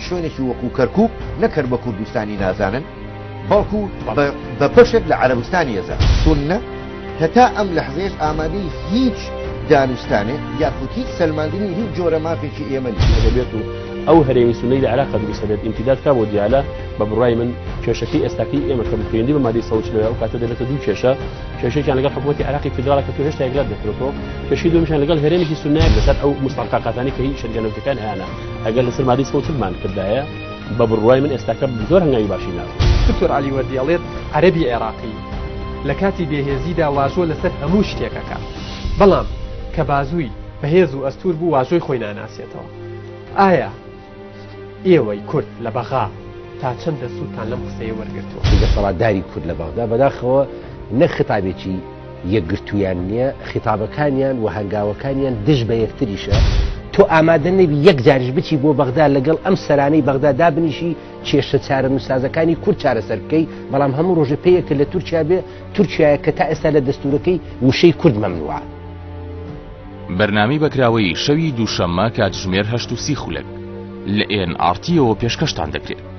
شوێنێکی وەکو کەرکوک نەک هەر بە کوردستانی نازانن بەڵکو بە بەشێک لە عەرەبستانی ئەزانن. سوننە هەتا ئەم لەحزەیەش ئامادەی هیچ دانوستانێک یاخود هیچ سەلماندنی هیچ جۆرە مافێکی ئێمە نییە. ئەگەر بێت و ئەو هەرێمی سوننەی لە عێراقا دروست ئەبێت ئیمتیداد کا بۆ دیالە، بە بڕوای من کێشەکەی ئێستاکەی ئێمە کە پەیوەندی بە مادەی 140 ئەو کاتە دەبێتە دوو کێشە، کێشەیەکیان لەگەڵ حکوومەتی عێراقی فیدراڵە کە تۆ هێشتا یەکلات دەکرێتەوە، کێشەی دووەمیشیان لەگەڵ هەرێمێکی سوننەیە لەسەر ئەو موستەحقاقاتانەی کە هی شەریکە نەوتیەکان هەیانە. ئەگەر لەسەر مادەی 140 مان کردایە بە بڕوای من ئێستاکە زۆر هەنگاوی باشی ناوە. دکتۆر عەلی وەردی ئەڵێت عەرەبی عێراقی لە کاتی بێهێزیدا واژۆ لەسەر هەموو شتێک ئەکات، بەڵام کە بازووی بەهێز و ئەستوور بوو واژۆی خۆی ناناسێتەوە. ئایا ئێوەی کورد لە بەغا تا چەندە سوودتان لەم قسەیە وەرگرتووە؟ دەسەڵاتداری کورد لە بەغدا بەداخەوە نەک خیتابێکی یەکگرتوویان نییە، خیتابەکانیان و هەنگاوەکانیان دژ بە یەکتریشە، تۆ ئامادە نەبی یەک جاریش بچی بۆ بەغدا لەگەڵ ئەم سەرانەی بەغدا دابنیشی کێشە چارەنووسسازەکانی کورد چارەسەر بکەی، بەڵام هەموو ڕۆژێ پێیەکە لە تورکیا بێ، تورکیایە کە تا ئێستا لە دەستوورەکەی وشەی کورد مەمنوعە. بەرنامەی بەکراوەیی شەوی دووشەممە کاتژمێر 8:30 لە ئێن ئاڕ تیەوە پێشکەشتان دەکرێت.